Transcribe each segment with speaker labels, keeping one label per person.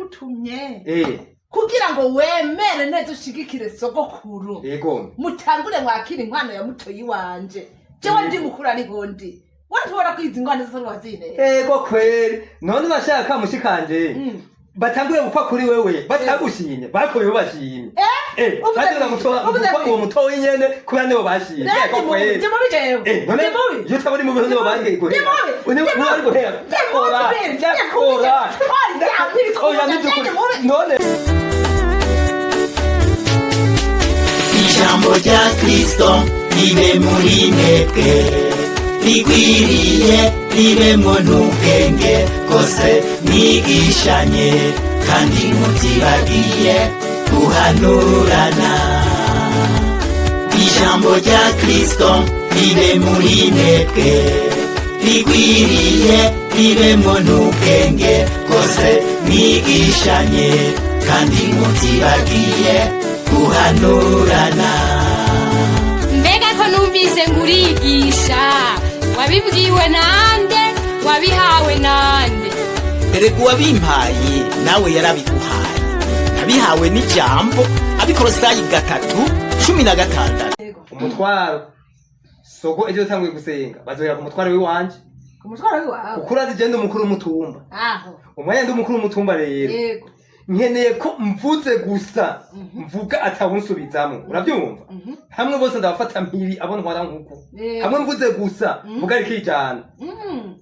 Speaker 1: Yagutumye kugira ngo wemere neza ushigikire sogokuru, mutangure mwakira inkwano ya mutoyi wanje. Jewe ndi mukuru, ariho ndi washobora kwiza ingwane zose wazineye.
Speaker 2: Ego kweri, none urashaka mushikanje batangure gupfa kuri wewe batagushimye, bakuyeho bashimye. Batangura gutora gupfa uwo mutoyi nyene kubera nibo bashimye. Ego kweri.
Speaker 1: Ndi mubi jewe?
Speaker 2: None
Speaker 1: Ndi mubi?
Speaker 2: iyo utaba uri mubi, nibo bagiye
Speaker 1: Ndi
Speaker 2: guhera.
Speaker 1: mubi?
Speaker 2: Ni
Speaker 1: Ndi
Speaker 2: bari
Speaker 1: mubi?
Speaker 2: guhera.
Speaker 1: Ndi mubi?
Speaker 2: Ndakora, ndakora. Oya, n'iby'ukuri. None
Speaker 3: Ijambo rya Kristo ribe muri mwebwe rigwiriye, ribemwo n'ubwenge bwose, mwigishanye kandi mutibagiye guhanurana. Ijambo rya Kristo ribe muri mwebwe rigwiriye, ribemwo n'ubwenge bwose, mwigishanye kandi mutibagiye guhanurana.
Speaker 4: Mbega ko numvise ngo urigisha, wabibwiwe nande? Wabihawe nande?
Speaker 3: Erega uwabimpaye nawe yarabiguhaye. Nabihawe n'ijambo, Abikorosayi 3:16.
Speaker 2: Umutwaro soko ejo utanguye gusenga, bazohera ku mutwaro w'iwanje.
Speaker 1: Ku mutwaro w'iwawe?
Speaker 2: Kuko urazi je ndi umukuru w'umutumba.
Speaker 1: Aho.
Speaker 2: Umwanya ndi umukuru w'umutumba rero, nkeneye ko mvuze gusa, mvuga atawunsubizamwo, urabyumva? Hamwe bose ndabafata mpiri abo ntwara nkuko hamwe mvuze gusa, mvuga rikijana.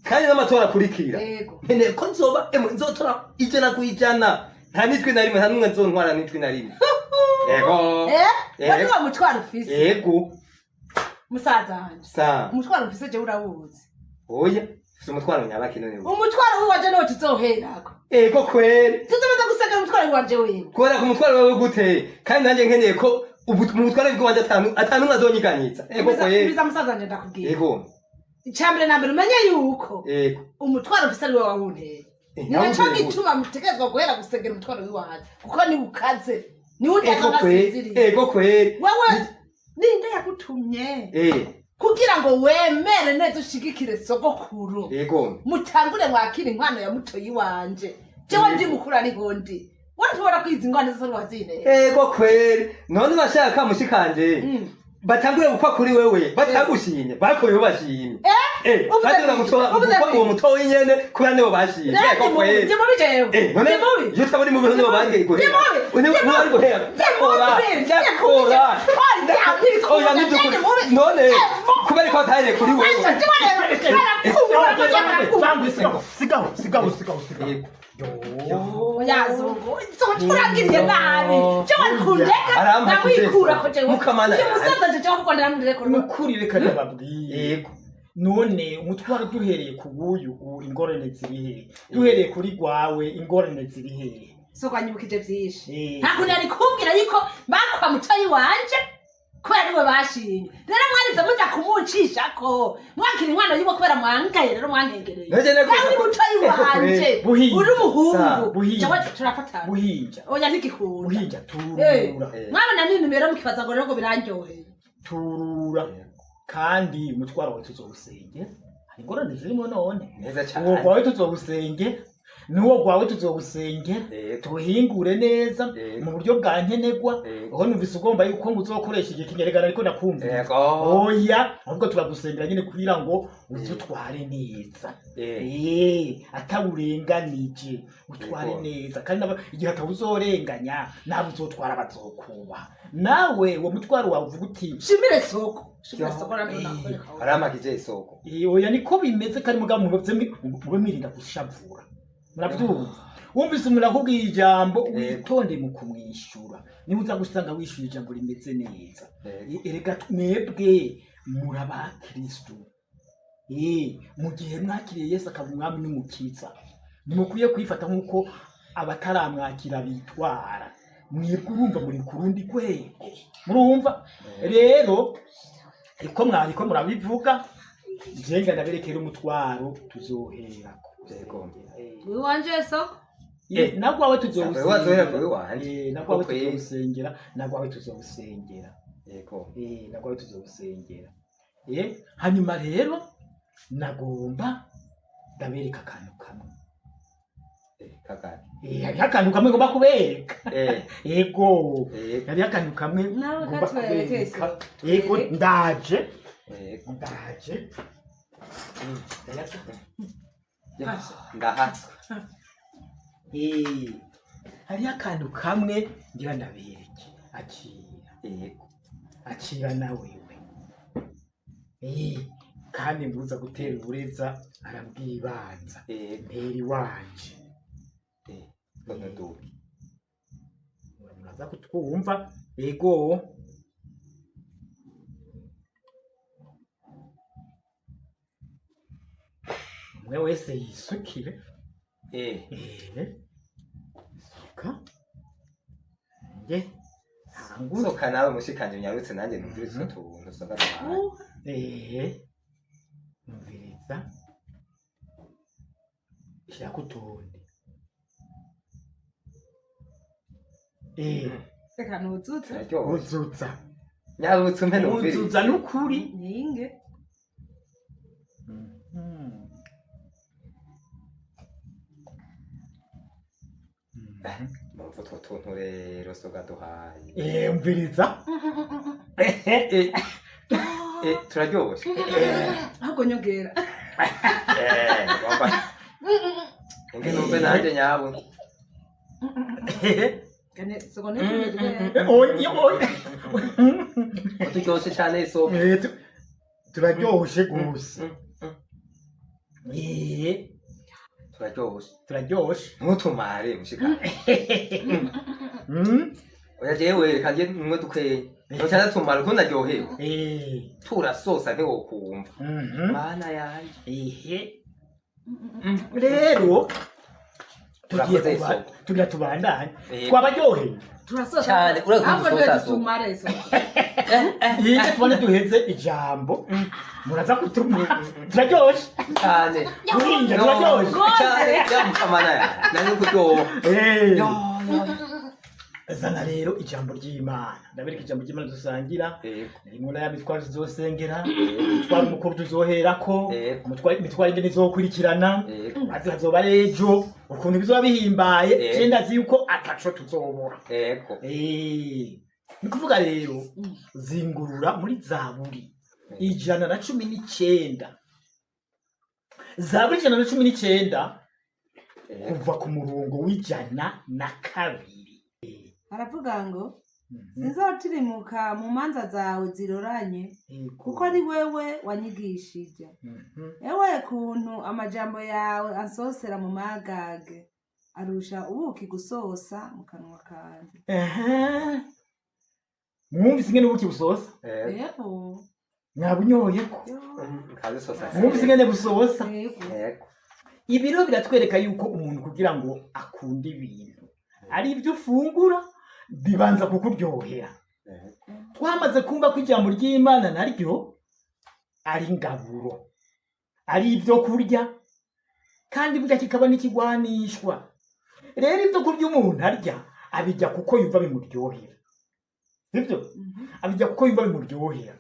Speaker 2: Kandi n'amatora akurikira, nkeneye ko nzoba emwe nzotora 100%, nta n'ijwi na rimwe, nta n'umwe nzontwara n'ijwi na rimwe. Yego.
Speaker 1: Wari wa mutwaro ufise?
Speaker 2: Yego.
Speaker 1: Musaza wanje,
Speaker 2: sa
Speaker 1: umutwaro ufise jewe urawuzi?
Speaker 2: Oya, ufise umutwaro nyabaki none wewe?
Speaker 1: Umutwaro w'iwanje niwo tuzoherako.
Speaker 2: Ego kweri.
Speaker 1: Tuzobanza gusengera umutwaro w'iwanje wewe.
Speaker 2: Kubera ku mutwaro wawe gute, kandi nanjye nkeneye ko mu butware bw'iwanje atanu umwe azonyiganyiza? Ego kweri.
Speaker 1: Biza musaza wanje, ndakubwira.
Speaker 2: Yego.
Speaker 1: Icambere na mbere, umenye yuko umutwaro ufise ari wowe wawunteye. Ni naco
Speaker 2: Nawunteye.
Speaker 1: gituma mutegerezwa guhera gusengera umutwaro w'iwanje, kuko niwe ukaze, niwe
Speaker 2: Ego
Speaker 1: utaza
Speaker 2: kweri.
Speaker 1: nasinziriye.
Speaker 2: Ego kweri.
Speaker 1: Wewe ninde yagutumye kugira ngo wemere neza ushigikire sogokuru, mutangure mwakira inkwano ya mutoyi wanje? Jewe ndi mukuru, ariho ndi washobora kwiza ingwane zose wazineye.
Speaker 2: Ego kweri, none urashaka mushikanje batangure gupfa kuri wewe batagushimye, bakuyeho bashimye. Batangura gutora gupfa uwo mutoyi nyene kubera nibo bashimye. Ego kweri.
Speaker 1: Ndi mubi jewe?
Speaker 2: None
Speaker 1: Ndi mubi?
Speaker 2: iyo utaba uri mubi, nibo bagiye
Speaker 1: Ndi
Speaker 2: guhera.
Speaker 1: mubi?
Speaker 2: Ni
Speaker 1: Ndi
Speaker 2: bari
Speaker 1: mubi?
Speaker 2: guhera.
Speaker 1: Ndi mubi?
Speaker 2: Ndakora, ndakora. Oya, n'iby'ukuri. None kubera ko batahereye kuri wewe.
Speaker 5: Sigaho, sigaho, sigaho, sigaho.
Speaker 2: Yego.
Speaker 1: Yazungu turangiriye nabi, jewe kundeka.
Speaker 2: Arampakije.
Speaker 1: Ndawikurako jewe.
Speaker 2: Mukamana.
Speaker 1: Uyu musaza nje jewe kuko ndaramureko.
Speaker 5: Nukuri reka ndababwiye.
Speaker 2: Yego.
Speaker 5: None umutwaro duhereye ku wuyu ubu, ingorane ziri hehe? Duhereye kuri gwawe, ingorane ziri hehe?
Speaker 1: Soko anyibukije vyinshi. Ntabwo nari kumbwira yuko bakwa mutoyi wanje kubera niwe bashimye. Rero mwarize muja kumuncishako mwakira inkwano yiwe kubera mwangaye, rero mwankengereye.
Speaker 2: Nje
Speaker 1: Nawe uri mutoyi wanje,
Speaker 5: Buhinja.
Speaker 1: uri umuhungu.
Speaker 5: Buhinja.
Speaker 1: Jewe turafatana.
Speaker 5: Buhinja.
Speaker 1: Oya, ntigikunda.
Speaker 5: Buhinja, turura.
Speaker 1: Mwabona n'inumero mukibaza ngo rero ngo birandyoheye.
Speaker 5: Turura, kandi umutwaro wawe tuzowusenge. Hari ingorane zirimo none?
Speaker 2: Neza cyane.
Speaker 5: Uwo gwawe tuzowusenge, n'uwo gwawe tuzowusenge, tuwuhingure neza mu buryo bwa nkenerwa. Aho numvise ugomba yuko ngo uzokoresha igihe kinyeregana, ariko ndakumvira. Oya, ahubwo turagusengera nyine kugira ngo uzutware neza. Atawurenganije, utware neza kandi igihe atawuzorenganya nawe uzotwara bazokubaha. Nawe uwo mutwaro wawe uvuga uti
Speaker 1: Shimire soko, shimire soko, nabyo nakwereka.
Speaker 2: Arampakije isoko.
Speaker 5: Oya, niko bimeze. Kandi mugabo mube mwirinda gushavura, murabyumva? Wumvise umuntu akubwiye ijambo, witonde mu kumwishyura, niba uza gusanga wishyuye ijambo rimeze neza. Erega mwebwe muri abakristu. Mu gihe mwakiriye Yesu akaba umwami n'umukiza, ntimukwiye kwifata nk'uko abataramwakira bitwara. Mwebwe urumva muri ku rundi rwego, murumva rero iko mwariko murabivuga. Njenga ndaberekera umutwaro tuzoherako.
Speaker 2: Yego.
Speaker 1: Wanje soko.
Speaker 5: Nagwawe
Speaker 2: Wazohera kuri wanje.
Speaker 5: Nagwawe
Speaker 2: Koko ye.
Speaker 5: tuzowusengera, nagwawe tuzowusengera.
Speaker 2: Yego.
Speaker 5: Nagwawe tuzowusengera. Hanyuma rero nagomba ndabereka akantu kamwe.
Speaker 2: Kakati.
Speaker 5: Hariho akantu kamwe ngomba kubereka. Yego. Hariho akantu kamwe
Speaker 1: Nawe
Speaker 5: ngomba
Speaker 1: katwereke
Speaker 5: kubereka.
Speaker 1: se.
Speaker 5: Yego, ndaje. Ndaje.
Speaker 2: Ndahatswe.
Speaker 5: Hariho akantu kamwe ngira ndabereke. Akira. Akira na wewe. Kandi mbuza gutera ubureza arabwibanza. Mpera iwanje.
Speaker 2: None ndubi.
Speaker 5: Muraza kutwumva. Yego. Umwe wese yisukire. Suka. Nge. Ntangure.
Speaker 2: Soka nawe mushikanje, unyarutse nanjye numvise utwo tuntu soka duhaye.
Speaker 5: Numviriza. Shirako utundi.
Speaker 1: Reka nuzutse.
Speaker 2: Turaryoshe.
Speaker 5: Uzuza.
Speaker 2: Nyarutse umpe numvirize.
Speaker 5: Uzuza n'ukuri.
Speaker 1: Ninge.
Speaker 2: Numva utwo tuntu rero soka duhaye.
Speaker 5: Umviriza.
Speaker 2: Turaryoshe.
Speaker 1: Ahubwo nyongera.
Speaker 2: Wamba. Inge numve nanjye nyabo.
Speaker 1: Kane soko ne.
Speaker 5: Oya, oya.
Speaker 2: Turyoshe cyane isoko.
Speaker 5: Turaryoshe gose.
Speaker 2: Turaryoshe.
Speaker 5: Turaryoshe.
Speaker 2: Ntutumare mushikanje. Oya, jewe reka nje mwe dukeye. Ntucyana tumara uko naryohewe. Turasosa ntiwokumva. Mana yanje.
Speaker 5: Ehe. Rero tugiye
Speaker 2: Turakoze
Speaker 5: kuba
Speaker 2: isoko.
Speaker 5: tugira tubandanye.
Speaker 2: Twabaryoheye.
Speaker 1: Turasosa.
Speaker 2: Cyane, urakunze
Speaker 1: Ahubwo
Speaker 2: usosa
Speaker 1: twe tutumare soko.
Speaker 5: Iyo tubone duheze ijambo muraza kutuma turaryoshe.
Speaker 2: Cyane.
Speaker 5: Guhinja turaryoshe.
Speaker 2: Cyane yamukamana ya. Nari kuryoha.
Speaker 5: Zana rero ijambo ry'Imana. Ndabereka ijambo ry'Imana dusangira. Rimwe na ya mitwaro tuzosengera, umutwaro mukuru tuzoherako, umutwaro imitwaro ingene izokurikirana, maze hazoba ari ejo ukuntu bizoba bihimbaye. Je ndazi yuko ataco tuzobura. Ni kuvuga rero zingurura muri Zaburi 119, Zaburi 119, kuva ku murongo w'102.
Speaker 1: Aravuga ngo sinzotirimuka mu manza zawe ziroranye, kuko ari wewe wanyigishije. Ewe kuntu amajambo yawe ansosera mu magage, arusha ubuki gusosa mu kanwa kanje.
Speaker 5: Ehe. Mwumvise ingene ubuki busosa?
Speaker 1: Yego.
Speaker 5: Mwabunyoyeko?
Speaker 2: Kazisosa.
Speaker 5: Mwumvise ingene busosa?
Speaker 1: Yego.
Speaker 5: Ibi rero biratwereka yuko umuntu kugira ngo akunde ibintu ari ibyo ufungura bibanza kukuryohera. Twamaze kumva ko ijambo ry'Imana naryo ari ingaburo, ari ibyo kurya, kandi burya kikaba n'ikigwanishwa. Rero ibyo kurya umuntu arya abijya kuko yumva bimuryohera, sibyo? Abijya kuko yumva bimuryohera.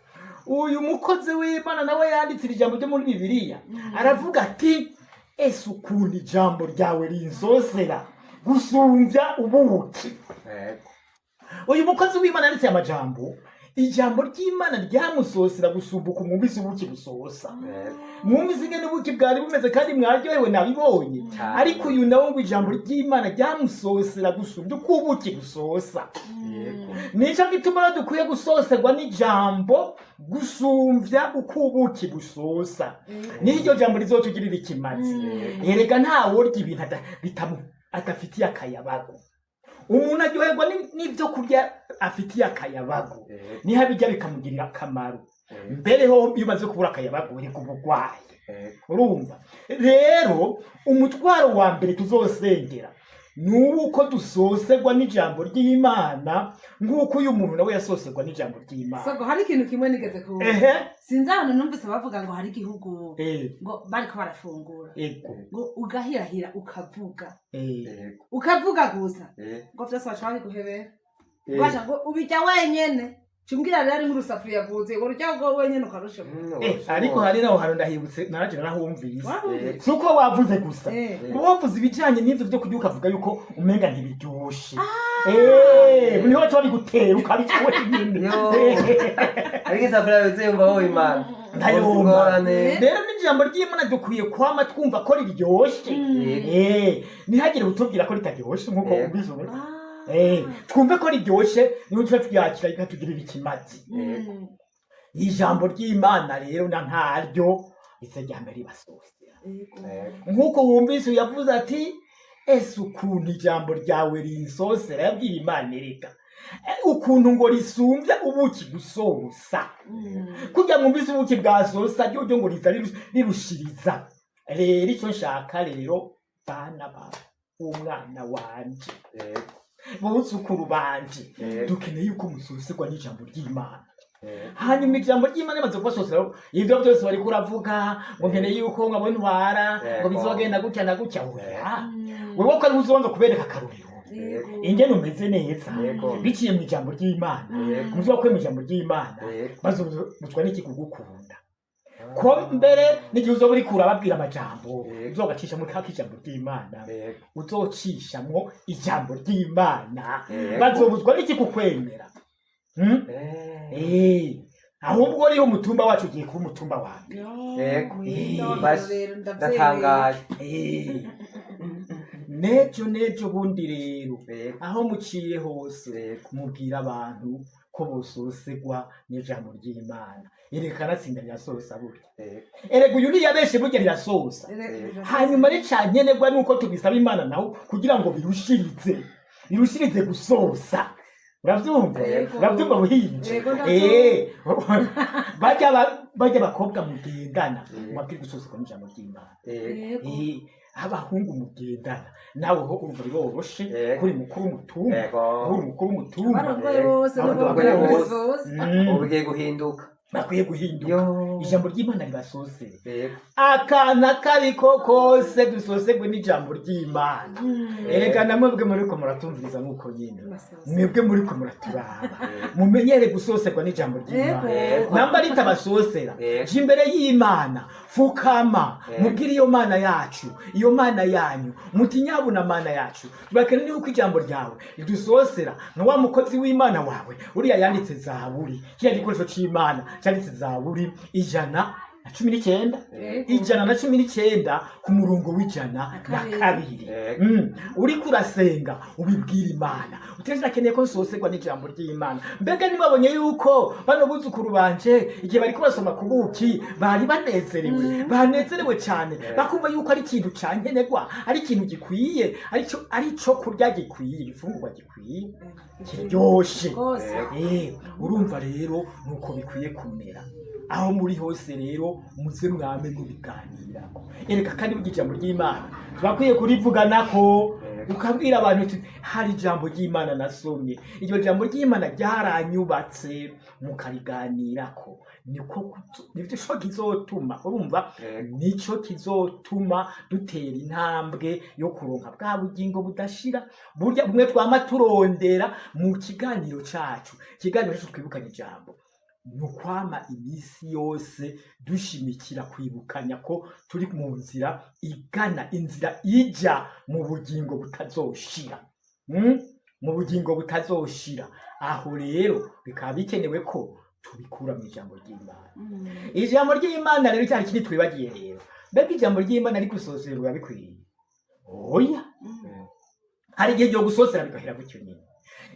Speaker 5: Uyu mukozi w'Imana nawe yanditse iri jambo ryo muri Bibiliya, aravuga ati: "Ese ukuntu ijambo ryawe rinsosera gusumbya ubuki!" Uyu mukozi w'Imana yanditse aya majambo, ijambo ry'Imana ryamusosera gusumba uku mwumvise ubuki busosa. Mwumvise ingene ubuki bwari bumeze kandi mwaryohewe, nabibonye. Ariko uyu nawe ngo ijambo ry'Imana ryamusosera gusumbya uko ubuki busosa. Nico gituma rero dukwiye gusoserwa n'ijambo gusumvya uko ubuki busosa, n'iryo jambo rizotugirira ikimazi. Erega ntaworya ibintu adafitiye akayabagu. Umuntu aryoherwa n'ibyo kurya afitiye akayabagu, niho abirya bikamugirira akamaro. Mbere ho iyo umaze kubura akayabagu uri uburwayi. Urumva rero umutwaro wa mbere tuzosengera ni uko dusoserwa n'ijambo ry'Imana, nk'uko uyu muntu nawe yasoserwa n'ijambo ry'Imana.
Speaker 1: Soko, hari ikintu kimwe nigeze kuba. Sinzi ahantu numvise bavuga ngo hari igihugu ngo bariko barafungura, ngo ugahirahira ukavuga, ukavuga gusa, ngo vyose baca babiguhebera. Baca ngo ubijya wenyene. Cumbwira rero ari nk'urusafuriya rwuzuye urya rwo wenyene ukarushobora.
Speaker 5: Ariko hari naho hantu ndahibutse, naraje narahumvise.
Speaker 1: Warumvise?
Speaker 5: Si uko wavuze gusa, kuba wavuze ibijyanye n'ibyo byo kurya ukavuga yuko umenga ntibiryoshe. Niho baca babigutera ukabica wenyine.
Speaker 2: Yo. Ariko isafuriya yuzuye yumva wowe Imana.
Speaker 5: Ndayumva.
Speaker 2: Ingorane.
Speaker 5: Rero n'ijambo ry'Imana dukwiye kwama twumva ko riryoshe. Ntihagire utubwira ko ritaryoshe nk'uko wumvise ubu. Twumve ko riryoshe, niho tuba turyakira rikatugirira ikimazi. Ijambo ry'Imana rero na ntaryo rize rya mbere ribasosera. Nk'uko wumvise yavuze ati ese ukuntu ijambo ryawe rinsosera, yabwira Imana erega ukuntu ngo risumbya ubuki gusosa. Kurya mwumvise ubuki bwasosa ryo ngo riza rirushiriza. Rero icyo nshaka rero, bana ba umwana wanje, buzukuru banje, dukeneye yuko musoserwa n'ijambo ry'Imana. Hanyuma ijambo ry'Imana rimaze kubasosera, ibyo byose bari kuravuga ngo nkeneye yuko nkabona intwara ngo bizogenda gutya na gutya, oya, wewe ko ari uzobanza kubereka akarorero ingene umeze neza biciye mu ijambo ry'Imana. Muzoba mu ijambo ry'Imana, bazobuzwa n'iki kugukunda? Ko mbere n'igihe uzoba uriko urababwira amajambo, uzogacisha muri ka ijambo ry'Imana, uzocishamwo ijambo ry'Imana, bazobuzwa n'iki kukwemera? Ahubwo riho umutumba wacu ugiye kuba umutumba wa mbere.
Speaker 2: Ndatangaye.
Speaker 5: Nejo bundi rero, aho muciye hose, mubwira abantu ko bososegwa n'ijambo ry'Imana. Ereka natsinda rirasosa burya. Erega uyu ntiyabeshe, burya rirasosa. Hanyuma ricankenerwa nuko tubisaba Imana nawe kugira ngo birushirize gusosa. Uravyumva? Uravyumva buhinje?
Speaker 1: Yego, ndavyumva.
Speaker 5: Bajya abakobwa mugendana, mubabwire gusoswa n'ijambo ry'Imana. Abahungu mugendana nawe ho urumva biroroshe, kuri mukuru w'umutumba, uri mukuru w'umutumba.
Speaker 1: Abarongoye bose
Speaker 2: Abarongoye
Speaker 1: n'abagore
Speaker 2: bose.
Speaker 1: bose.
Speaker 2: Ubu bigiye guhinduka.
Speaker 5: Bakwiye guhinduka.
Speaker 2: Yo.
Speaker 5: Ijambo ry'Imana ribasosere. Akana kariko kose dusosegwe n'ijambo ry'Imana. Erega namwebwe muriko muratumviriza nk'uko nyine mwebwe muriko muraturaba, mumenyere gusoserwa n'ijambo ry'Imana. Namba ritabasosera, jya imbere y'Imana, fukama, mubwire iyo Mana yacu, iyo Mana yanyu, muti nyabuna Mana yacu, turakeneye yuko ijambo ryawe ridusosera nka wa mukozi w'Imana wawe uriya yanditse Zaburi, kiriya gikoresho c'Imana cyanditse Zaburi 119, 119 ku murongo w'102. Uriko urasenga ubibwira Imana uteje, akeneye ko nsoserwa n'ijambo ry'Imana. Mbega ntimwabonye yuko bano buzukuru banje igihe bariko basoma ku buki bari banezerewe, banezerewe cyane, bakumva yuko ari ikintu cankenerwa, ari ikintu gikwiye, ari cyo kurya gikwiye, igifungurwa gikwiye kiryoshe.
Speaker 1: Rwose.
Speaker 5: Urumva rero nuko bikwiye kumera aho muri hose. Rero muze mwame mubiganirako. Ereka kandi burya ijambo ry'Imana turakwiye kurivuganako, ukabwira abantu uti hari ijambo ry'Imana nasomye, iryo jambo ry'Imana ryaranyubatse, mukariganirako. Niko nivyo kizotuma urumva, nico kizotuma dutera intambwe yo kuronka bwa bugingo budashira, burya bumwe twama turondera mu kiganiro cacu. Ikiganiro cacu twibukanye ijambo ni ukwama iminsi yose dushimikira kwibukanya ko turi mu nzira igana inzira ijya mu bugingo butazoshira. Mu bugingo butazoshira. Aho rero bikaba bikenewe ko tubikura mu ijambo ry'Imana. Ijambo ry'Imana rero cyari kindi twibagiye rero. Mbega ijambo ry'Imana rigusozerwa bikwiye? Oya, hari igihe ryo gusozera bigahera gutyo nyine.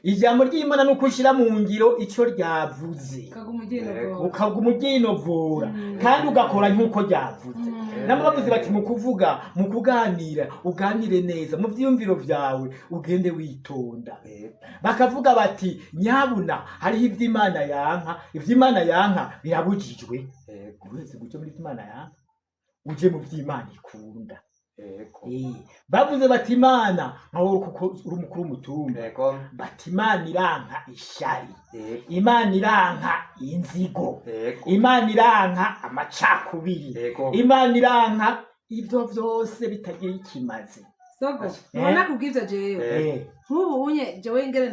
Speaker 5: Ijambo ry'Imana ni uko ushyira mu ngiro icyo ryavuze,
Speaker 1: Ukaguma uginovora.
Speaker 5: Ukaguma uginovora kandi ugakora nk'uko ryavuze. Nabo bavuze bati mu kuvuga, mu kuganira, uganire neza mu vyiyumviro vyawe, ugende witonda. Bakavuga bati nyabuna hariho ivy'Imana yanka, ivy'Imana yanka birabujijwe. Uretse guca muri ivy'Imana yanka, uje mu vy'Imana ikunda. Bavuze bati Imana nka wowe kuko uri umukuru w'umutumba, bati Imana iranka ishari, Imana iranka inzigo, Imana iranka amacakubiri, Imana iranka ibyo byose bitagira ikimazi.
Speaker 1: Sogo, ubona kubw'ivyo jewe nk'ubu unye jewe ngere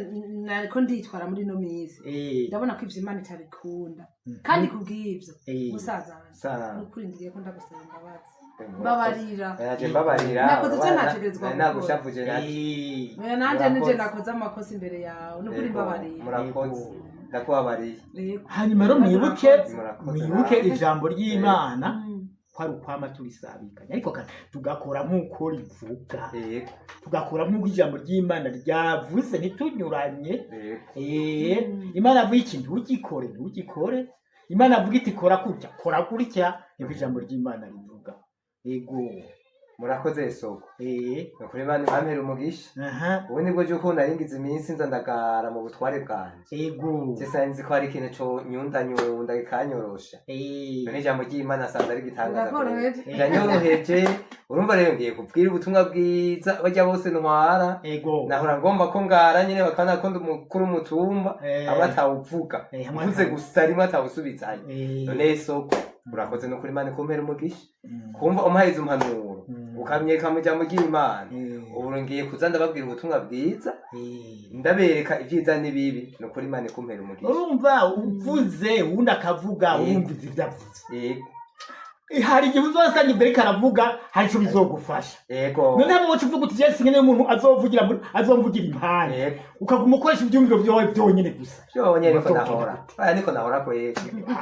Speaker 1: nariko nditwara muri ino minsi, ndabona ko ivyo Imana itabikunda, kandi kubw'ivyo, musaza wanje, nukuri ndiriye ko ndagusaba imbabazi, mbabarira.
Speaker 2: Naje mbabarira.
Speaker 1: Nakoze ivyo ntategerezwa
Speaker 2: Nari
Speaker 1: gukora.
Speaker 2: nagushavuje nati.
Speaker 1: Oya, nanje nije
Speaker 2: Murakoze.
Speaker 1: nakoze amakosa imbere yawe, nukuri
Speaker 2: Yego,
Speaker 1: mbabarira.
Speaker 2: Murakoze, ndakubabariye.
Speaker 1: Yego.
Speaker 5: Hanyuma rero mwibuke,
Speaker 2: Murakoze
Speaker 5: mwibuke
Speaker 2: nawe.
Speaker 5: ijambo ry'Imana ko ari ukwama turisabikanya, ariko kandi tugakora nk'uko rivuga, tugakora nk'uko ijambo ry'Imana ryavuze, ntitunyuranye. Imana avuga iki, ntugikore, ntugikore. Imana avuga iti kora gutya, kora gutya, niko ijambo ry'Imana rivuga. Ego.
Speaker 2: Murakoze soko. Nukuri Imana ibampere umugisha. Ubu nibwo je uko naringize iminsi nza ndagara mu butware bwanje. Je sinzi ko hari ikintu co nyunda nyunda kikanyorosha. None ijambo ry'Imana asanze ari igitangaza.
Speaker 1: Birakoroheje.
Speaker 2: Biranyoroheje. Urumva rero ngiye kubwira ubutumwa bwiza barya bose ntwara. Nahora ngomba ko ngara nyene bakabona ko ndi umukuru w'umutumba, hamwe atawuvuga.
Speaker 5: Hamwe
Speaker 2: Mvuze gusa rimwe atawusubizayo. None soko, urakoze no kuri Imana kumpera umugisha. Kumva umpaye izo mpanuro, ukamyereka mu ijambo ry'Imana. Ubu ngiye kuza ndababwira ubutumwa bwiza, ndabereka ibyiza n'ibibi. Ni ukuri Imana ikumpera umugisha.
Speaker 5: Urumva uvuze, uwundi akavuga, urumva ivyo avuze. Hari igihe uzosanga ibyo ariko aravuga hari ico bizogufasha. None hamwe woca uvuga uti je sinkeneye umuntu azovugira azomvugira impande, ukaguma ukoresha ivyumviro vyawe vyonyene gusa.
Speaker 2: Byonyene niko
Speaker 5: Uzogenda
Speaker 2: nahora.
Speaker 5: gute?
Speaker 2: Oya, niko nahora kweri.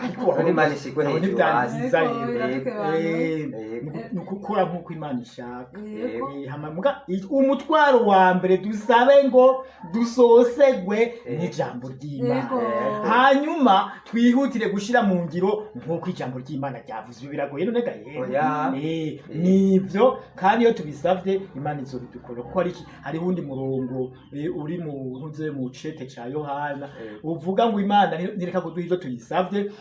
Speaker 5: Ariko
Speaker 2: None Imana ishigwe
Speaker 5: wabona
Speaker 2: hejuru
Speaker 5: ivyari
Speaker 2: hasi.
Speaker 5: vyiza
Speaker 1: Yego,
Speaker 5: rero.
Speaker 1: biradukebana.
Speaker 5: Ni ukukora nk'uko Imana ishaka.
Speaker 1: Yego.
Speaker 5: Hama muga umutwaro wa mbere dusabe ngo dusosegwe n'ijambo ry'Imana,
Speaker 1: Yego.
Speaker 5: hanyuma twihutire gushira mu ngiro nk'uko ijambo ry'Imana ryavuze. Ibyo biragoye none ga yewe?
Speaker 2: Oya.
Speaker 5: Nivyo, kandi iyo tubisavye Imana izobidukora, kuko hari hariho uwundi murongo uri mu ntuze mu cete ca Yohana uvuga ngo Imana ntireka kuduha ivyo tuyisavye,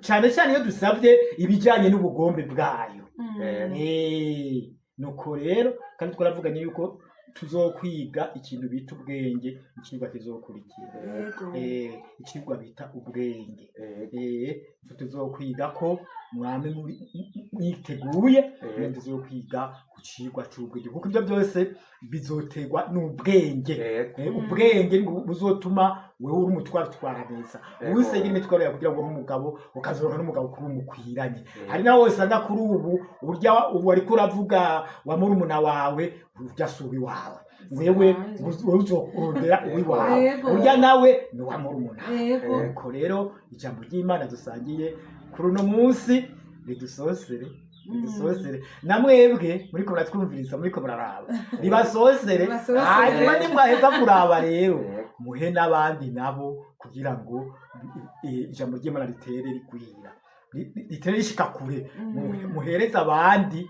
Speaker 5: cane cane iyo dusavye ibijanye n'ubugombe bwayo. Nuko rero kandi twaravuganye yuko tuzokwiga ikintu bita ubwenge, ikigwa kizokurikira.
Speaker 1: Yego.
Speaker 5: Ikigwa bita ubwenge. Ico tuzokwiga ko mwame mwiteguye, tuzokwiga ku cigwa c'ubwenge, kuko ivyo byose bizoterwa n'ubwenge. Ubwenge nibwo buzotuma wewe uri umutwaro utwara neza, usegera imitwaro yawe kugira ngo ube umugabo, ukazoronka n'umugabo kuri umukwiranye. Hari nawe usanga kuri ubu urya ubu ariko uravuga wa murumuna wawe, urya si uwiwawe, wewe wewe uzokurondera uwiwawe, urya nawe ni uwa murumuna. Nuko rero ijambo ry'Imana dusangiye kuri uno munsi ridusosere, ridusosere, na mwebwe muriko muratwumviriza, muriko muraraba, ribasosere.
Speaker 1: Ribasosere.
Speaker 5: Hanyuma nimwaheza kuraba rero, muhe n'abandi nabo kugira ngo ijambo ry'Imana ritere rigwira, ritere rishika kure. Muhereze abandi.